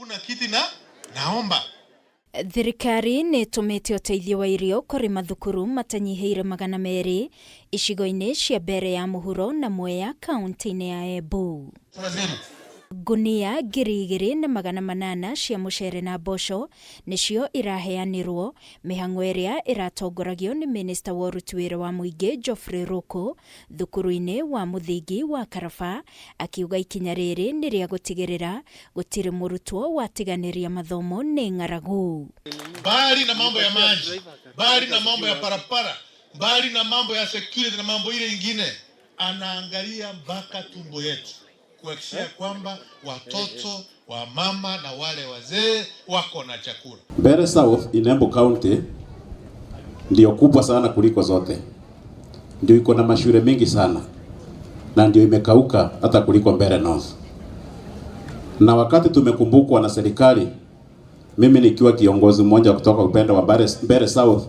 Hakuna kiti na naomba. Thirikari nĩ ĩtũmĩte ũteithio wa irio kũrĩ mathukuru matanyihĩire 200 icigo-inĩ cia Mbeere ya Mũhuro na Mwea kaunti-inĩ ya Embu. Ngunia 2,800 cia mũcere na mboco nĩcio iraheanirwo mĩhang'o ĩrĩa ĩratongoragio nĩ minista wa ũruti wĩra wa mũingĩ Geoffrey Ruku thukuru-inĩ wa mũthingi wa Karaba, akiuga ikinya rĩrĩ nĩ rĩa gũtigĩrĩra gũtirĩ mũrutwo watiganĩria mathomo nĩ ng'aragu. Mbali na mambo ya maji, mbali na mambo ya parapara, mbali na mambo ya security na mambo ile ingine, anaangalia mpaka tumbo yetu kuhakikisha kwamba watoto wa mama na wale wazee wako na chakula. Mbeere South in Embu County ndio kubwa sana kuliko zote, ndio iko na mashule mengi sana na ndio imekauka hata kuliko Mbeere North. Na wakati tumekumbukwa na serikali, mimi nikiwa kiongozi mmoja kutoka upande wa Mbeere South,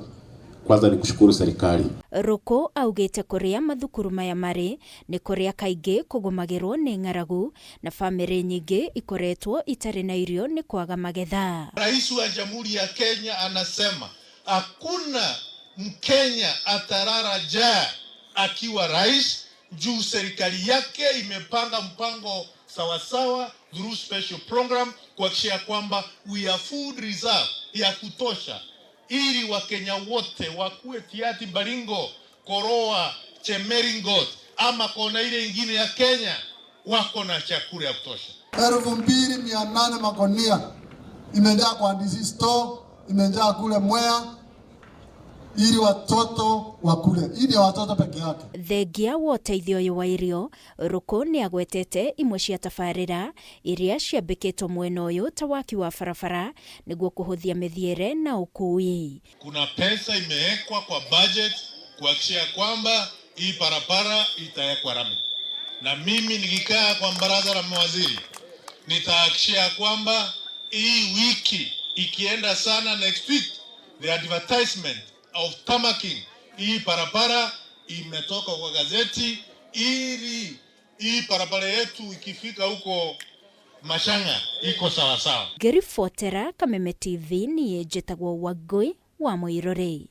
kwanza ni kushukuru serikali. Ruku augĩte kũrĩa mathukuru maya marĩ nĩ kũrĩa kaingĩ kũgũmagĩrwo nĩ ng'aragu na bamĩrĩ nyingĩ ikoretwo itarĩ na irio nĩ kwaga magetha. Rais wa Jamhuri ya Kenya anasema hakuna Mkenya atalala njaa akiwa rais, juu serikali yake imepanga mpango sawasawa through special program kuhakikisha kwamba we have food reserve ya kutosha ili Wakenya wote wakuwe Tiaty, Baringo, Koroa, Chemeringot ama kona ile ingine ya Kenya wako na chakula ya kutosha. 2,800 magunia imejaa kwa DC store, imejaa kule Mwea ili watoto wakule, ili watoto peke yake. Thengia wa ũteithio ũyũ wa irio, Ruku nĩ agwetete imwe cia tabarĩra iria ciambĩkĩtwo mwena ũyũ ta waki wa barabara nĩguo kũhũthia mĩthiĩre na ũkui. Kuna pesa imewekwa kwa budget kuhakikisha kwamba hii barabara itawekwa rami, na mimi nikikaa kwa baraza la mawaziri nitahakikisha kwamba hii wiki ikienda sana next week, the advertisement of tarmacking hii barabara imetoka kwa gazeti, ili hii barabara yetu ikifika huko Machanga iko sawa sawa. Ngĩribotera Kameme TV niĩ njĩtagwo Wangũi wa Mũirũrĩ.